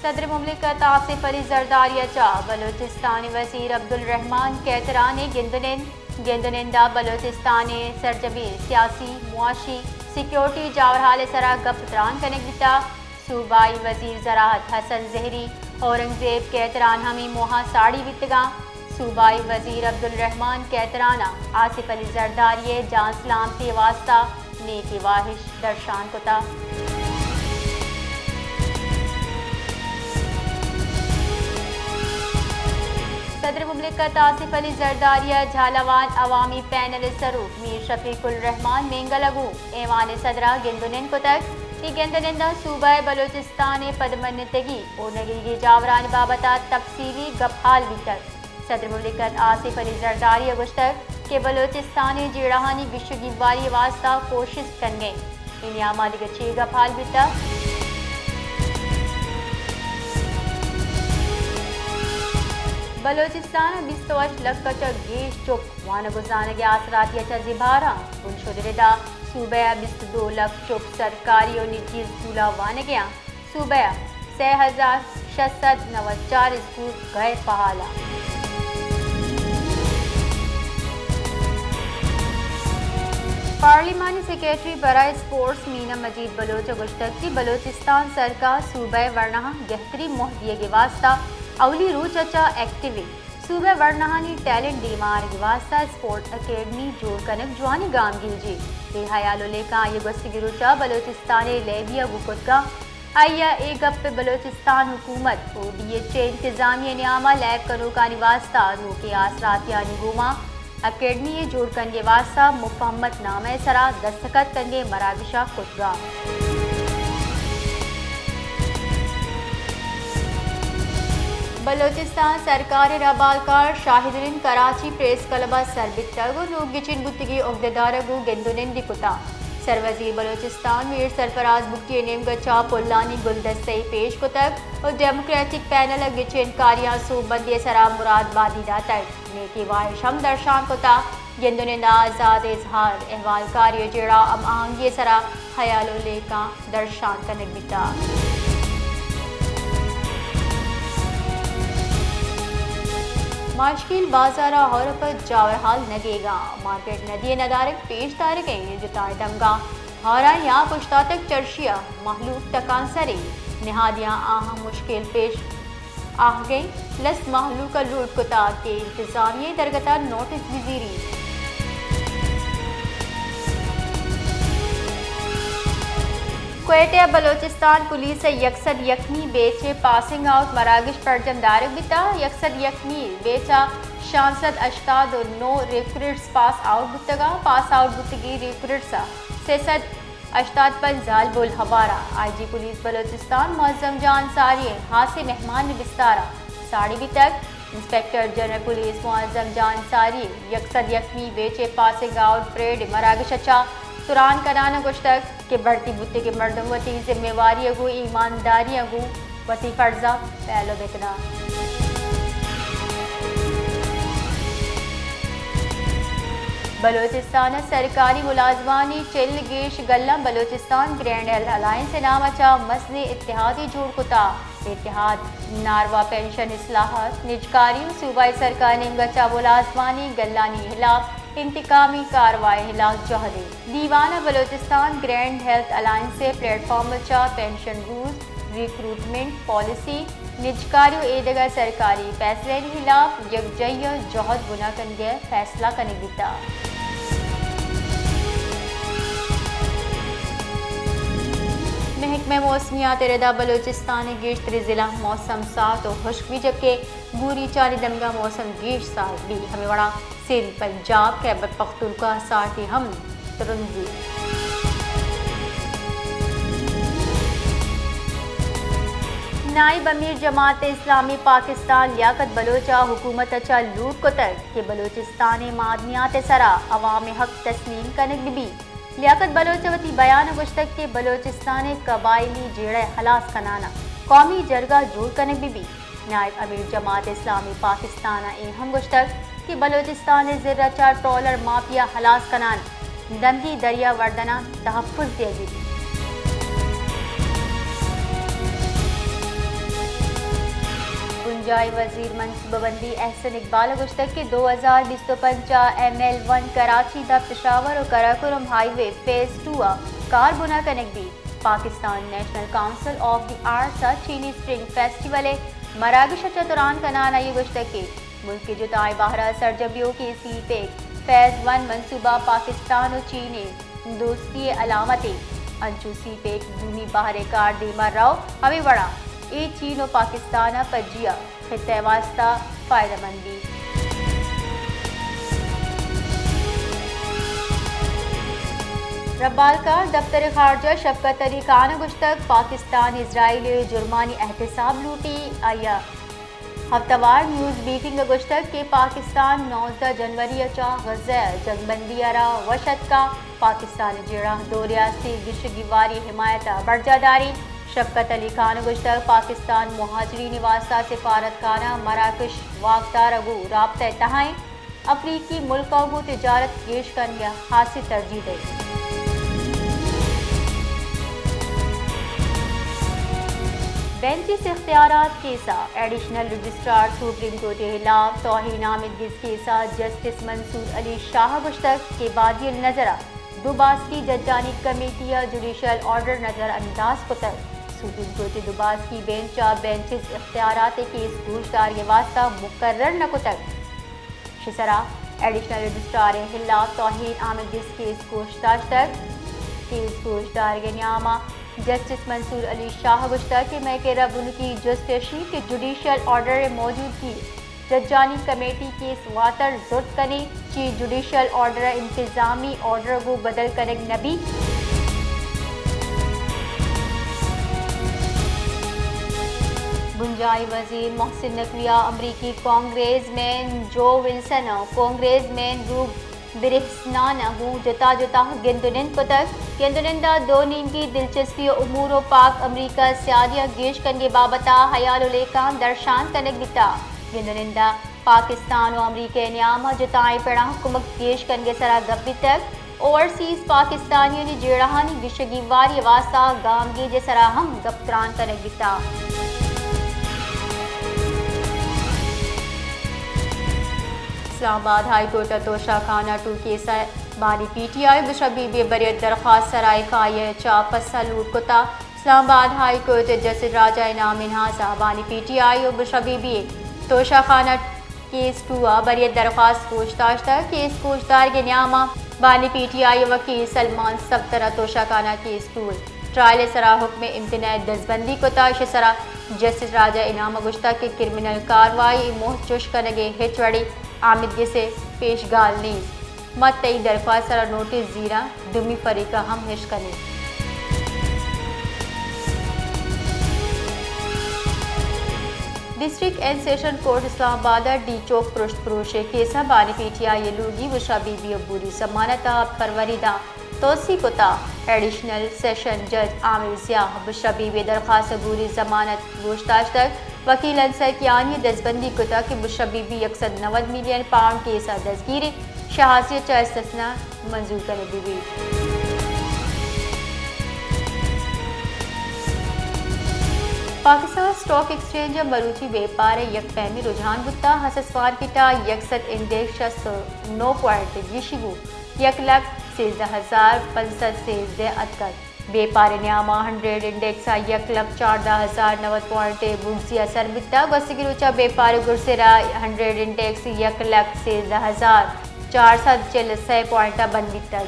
صدر مملکت آصف علی زرداری ءَ چہ بلوچستان ءِ وزیر عبدالرحمن کھیتران ءِ گند ءُ نند۔ گند ءُ نند ءَ بلوچستان ءِ سرجمیں سیاسی، معاشی، سیکورٹی جاورھال ءِ سرا گپ ءُ تران کنگ بیتگ۔ صوبائی وزیر زراعت حسن زہری، اورنگزیب کھیتران ہمے موہ ءَ ساڑی بیتگ اَنت۔ صوبائی وزیر عبدالرحمن کھیتران ءَ آصف علی زرداری ءِ جان سلامتی ءِ واستہ نیکی واہش درشان کتگ۔ صدر مملکت آصف علی زرداری ءَ جھالاوان عوامی پینل ءِ سروک میر شفیق الرحمن مینگل ءَ گوں ایوان صدر ءَ گند ءُ نند کتگ۔ اے گند ءُ نند ءَ صوبہ ءِ بلوچستان ءِ پدمنتگی ءُ نگیگی جاورانی بابت ءَ تفصیلی گپ ءُ ہال بیتگ۔ صدر مملکت آصف علی زرداری ءَ گوشتگ کہ بلوچستان ءِ جیڑہانی گیش ءُ گیواری ءِ واستہ کوشست کنگ ءَ اِنت۔ اے نیام ءَ دگہ چے گپ ءُ ہال بیتگ؟ بلوچستان ءَ بیست ءُ ہشت لکھ ءَ چہ گیش چک وانگ ءُ زانگ ءِ آسراتی ءَ چہ زبھر اَنت۔ بنشودی رد ءَ صوبہ ءَ بیست ءُ دو لکھ چک سرکاری ءُ نجی اسکول ءَ وانگ ءَ اَنت۔ صوبہ ءَ سے ہزار شش سد نود چار اسکول غیر فعال اَنت۔ پارلیمانی سیکرٹری برائے اسپورٹس مینا مجید بلوچ ءَ گوشتگ کہ بلوچستان سرکار صوبہ ءِ ورناہاں گہتریں موہ دیگ ءِ واستہ اولی روچ ءَ چہ ایکٹیو اِنت۔ صوبہ ءِ ورناہانی ٹیلنٹ دیما آرگ ءِ واستہ اسپورٹ اکیڈمی جوڑ کنگ جوانیں گامگیجے۔ اے ہیال ءُ لیکہ آئی ءَ گوستگیں روچ ءَ بلوچستان ءِ لیبیا گوں کتگ اَنت۔ آئی ءَ اے گپ بلوچستان حکومت ءُ ڈی ایچ اے انتظامیہ ءِ نیام ءَ لیب کنوکانی واستہ نوکیں آسراتیانی گوما اکیڈمی ءِ جوڑ کنگ ءِ واستہ مفاہمت نامہ ءِ سرا دستخط کنگ ءِ مراگش ءَ کتگ۔ بلوچستان سرکار ءِ رھبالکار شاہد رند کراچی پریس کلب ءَ سر بیتگ ءُ نوک گچین بوتگیں عہدیدار ءَ گوں گند ءُ نندی کتگ۔ سروزیر بلوچستان میر سرفراز بگٹی ءِ نیمگ ءَ چہ پلانی گلدستہ یے پیش کتگ ءُ ڈیموکریٹک پینل ءَ گچین کاریاں سوبمندی ءِ سرا مراد بادی داتگ۔ نیکی واہش ہم درشان کتگ۔ گند ءُ نند ءَ آزاد اظہار، احوالکاری ءُ جیڑہ ہم آہنگی ءِ سرا ہیال ءُ لیکہ درشان کنگ بیتگ۔ ماشکیل بازار ءَ ہور ءُ پد جاور ہال نگیگ ءَ، مارکیٹ ندی ءِ ندارگ پیش دارگ ءَ اِنت۔ جتائیں دمگاں ہارانی آپ اوشتاتگ، چرشی ءَ مہلوک تکانسر اِنت۔ نہادیاں آہاں مشکل پیش آہگیں لس مہلوک ءَ لوٹ کتگ کہ انتظامیہ ءِ درگت ءَ نوٹس بزیریت۔ کوئٹہ ءَ بلوچستان پولیس ءِ یک سد یکمی بیچ ءِ پاسنگ آؤٹ مراگش برجم دارگ بیتگ۔ یک سد یکمی بیچ ءَ شانزدہ سد ہشتاد ءُ نو ریکروٹس پاس آؤٹ بوتگ ءُ پاس آؤٹ بوتگیں ریکروٹس ءَ سے سد ہشتاد پنچ زالبول ہوار ءَ۔ آئی جی پولیس بلوچستان معظم جان انصاری ءِ ہاسیں مہمان ءِ بستار ءَ ساڑی بیتگ۔ انسپکٹر جنرل پولیس معظم جان انصاری ءَ یک سد یکمی بیچ ءِ پاسنگ آؤٹ پریڈ ءِ مراگش ءَ چہ تران کنان ءَ گوشتگ کہ بھرتی بوتگیں مردم وتی ذمہ واری ءَ گوں ایمانداری ءَ گوں وتی فرض ءَ پیلو بہ کناں۔ بلوچستان ءِ سرکاری ملازمانی چل گیش گلاں بلوچستان گرینڈ ہیلتھ الائنس ءِ نام ءَ چہ مزنیں اتحادے جوڑ کتگ۔ اتحاد ناروا پنشن اصلاحات، نجکاری ءُ صوبائی سرکار ءِ نیمگ ءَ چہ ملازمانی گلانی ہلاپ انتقامی کاروائی ءِ ہلاس جہد اِنت۔ دیوان ءَ بلوچستان گرینڈ ہیلتھ الائنس ءِ پلیٹ فارم ءَ چہ پنشن رولز، ریکروٹمنٹ پالیسی، نجکاری ءُ ایدگہ سرکاری پیسلہانی ہلاپ یکجائی ءَ جہد بنا کنگ ءِ فیصلہ کنگ بیتگ۔ محکمہ موسمیات ءِ رد ءَ بلوچستان ءِ گیشتریں ضلع موسم سارد ءُ ہشک بیت، جبکہ بوریچانی دمگ ءَ موسم گیش سارد بیت۔ ہمے وڑا سیری پنجاب، خیبر پختونخوا ءَ سارتی ہم ترند بیت۔ نائب امیر جماعت اسلامی پاکستان لیاقت بلوچ ءَ حکومت ءَ چہ لوٹ کتگ کہ بلوچستان ءِ معدنیات ءِ سرا عوام ءِ حق تسلیم کنگ بہ بیت۔ لیاقت بلوچ ءَ وتی بیان ءَ گوشتگ کہ بلوچستان ءِ قبائلی جیڑہ ءِ ہلاس کنان ءَ قومی جرگہ جوڑ کنگ بہ بیت۔ نائب امیر جماعت اسلامی پاکستان ءَ اے ہم گوشتگ کہ بلوچستان ءِ زر ءَ چہ ٹرالر مافیا ہلاس کنان، دمگی دریا وردناں تحفظ دیگ بیت۔ جائی وزیر منصوبہ بندی احسن اقبال ءَ گوشتگ کہ دو ہزار بیست ءُ پنچ ءَ ایم ایل ون کراچی داں پشاور ءُ قراقرم ہائی وے فیز ٹو ءَ کار بنا کنگ بیت۔ Pakistan national council of the arts ءَ چینی اسپرنگ فیسٹیول ءِ مراگش ءَ چہ تران کنان آئی ءَ گوشتگ کہ ملک ءِ جتائیں بہر ءَ سرجم بیوکیں سی پیک فیز ون منصوبہ پاکستان ءُ چین ءِ دوستی ءِ علامتے۔ انچو سی پیک دومی بہر ءِ کار دیما رو، ہمے وڑا اے چین ءُ پاکستان ءَ پجیا خطہ ءِ واستہ فائدہ مند بیت۔ ربالکار دفتر خارجہ شفقت علی خان ءَ گوشتگ پاکستان اسرائیل ءِ جرمانی احتساب لوٹی۔ آئی ءَ ہفتہ وار نیوز بیکنگ ءَ گوشتگ کہ پاکستان نوزدہ جنوری ءَ چہ غزہ ءَ جنگ بندی ءَ را وش اتکا۔ پاکستان ءِ جیڑہ دو ریاستی گیشگیواری حمایت ءَ برجاہ داریں۔ شفقت علی خان ءَ گوشتگ پاکستان مہاجرین ءِ واستہ سفارت خانہ مراکش واکدار ءَ گوں رابطہ ءِ تہا ایں۔ افریقی ملکاں گوں تجارت گیش کنگ ءَ خاصیں ترجیح دئیں۔ بینچز اختیارات کیس ءَ ایڈیشنل رجسٹرار سپریم کورٹ ءِ ہلاپ توہین آمدگس کیس ءَ جسٹس منصور علی شاہ ءَ گوشتگ کہ بادی النظر ءَ دوباسکی ججانی کمیٹی ءَ جوڈیشل آرڈر نظر انداز کتگ۔ سپریم کورٹ ءِ دوباسکی بینچ ءَ بینچز اختیارات ءِ کیس گوشدارگ ءِ واستہ مقرر نہ کتگ۔ شسرا ایڈیشنل رجسٹرار ءِ ہلاپ توہین آمدگس کیس گوش داشتگ۔ کیس گوش دارگ ءِ نیام ءَ جسٹس منصور علی شاہ ءَ گوشتگ کہ مئے کرا بنکی جست ایشی کہ جوڈیشل آرڈر ءِ موجودگی ججانی کمیٹی کیس واتر زرت کنیں، چی جوڈیشل آرڈر ءَ انتظامی آرڈر ءَ گوں بدل کنگ نہ بیت؟ بنجاہی وزیر محسن نقوی ءَ امریکی کانگریس مین جو ولسن ءُ کانگریس مین روب برہسنان ءَ گوں جتا جتا گند ءُ نند کتگ۔ گند ءُ نند ءَ دو نیمگی دلچسپی ءُ امور ءُ پاک امریکہ سیادی ءَ گیش کنگ ءِ بابت ءَ ہیال ءُ لیکہاں درشان کنگ بیتگ۔ گند ءُ نند ءَ پاکستان ءُ امریکہ ءِ نیام ءَ جتائیں پڑاں کمک گیش کنگ ءِ سرا گپ بیتگ۔ اوورسیز پاکستانیانی جیڑہانی گیشگیواری ءِ واستہ گامگیج ءِ سرا ہم گپ تران کنگ بیتگ۔ اسلام آباد ہائی کورٹ ءَ توشہ خانہ ٹو کیس ءَ بانی P T I Bushra be be ءِ بریت درخواست ءِ سرا ایف آئی آر ءِ چاپ ءَ پسہ لوٹ کتگ۔ اسلام آباد ہائی کورٹ ءِ جسٹس راجہ انعام منہاس ءَ بانی پی ٹی آئی ءُ بشرا بی بی ءِ توشہ خانہ کیس ٹو ءَ بریت درخواست گوش داشتگ۔ کیس گوش دارگ ءِ نیام ءَ بانی پی ٹی آئی ءِ وکیل سلمان صفدر ءَ توشہ خانہ کیس ٹو ءِ ٹرائل ءِ سرا حکم امتناع ءِ دزبندی کتگ۔ ایشی ءِ سرا جسٹس راجہ انعام ءَ گوشتگ کہ کرمنل کاروائی ءِ موہ چش کنگ ءِ ہچ وڑیں آمدگس ءِ پیش گال نیست۔ ما تئی درخواست ءِ سرا نوٹس زیراں، دومی فریق ءَ ہم اش کنیں۔ ڈسٹرکٹ اینڈ سیشن کورٹ اسلام آباد ءَ ڈی چوک پرشت پروش ءِ کیس ءَ بانی پی ٹی آئی ءِ لوگی بشرا بی بی ءِ عبوری ضمانت ءَ ہپت فروری داں توسیع کتگ۔ ایڈیشنل سیشن جج عامر ضیاء ءَ بشرا بی بی ءِ درخواست ءِ عبوری ضمانت گوش داشتگ۔ وکیل انصر کیانی ءَ دزبندی کتگ کہ بشرا بی بی یک سد نود ملین پاؤنڈ کیس ءَ دزگیر انت، شاہازی ءَ چہ استثنا منظور کنگ بہ بیت۔ پاکستان اسٹاک ایکسچینج ءَ مروچی بیپار ءِ یک پیمیں رجحان بوتگ۔ ہسس مارکیٹ ءَ یک سد انڈیکس شست ءُ نو پوائنٹ گیشی بوت، یک لکھ سیزدہ ہزار پنچ سد سیزدہ اتکگ۔ بیپار ءِ نیام ءَ ہنڈریڈ انڈیکس ءَ یک لکھ چاردہ ہزار نود پوائنٹ ءِ بگزی ءَ سر بیتگ۔ گوستگیں روچ ءَ بیپار ءِ گڈسر ءَ ہنڈریڈ انڈیکس یک لکھ سیزدہ ہزار چار سد چل ءُ سئے پوائنٹ ءَ بند بیتگ۔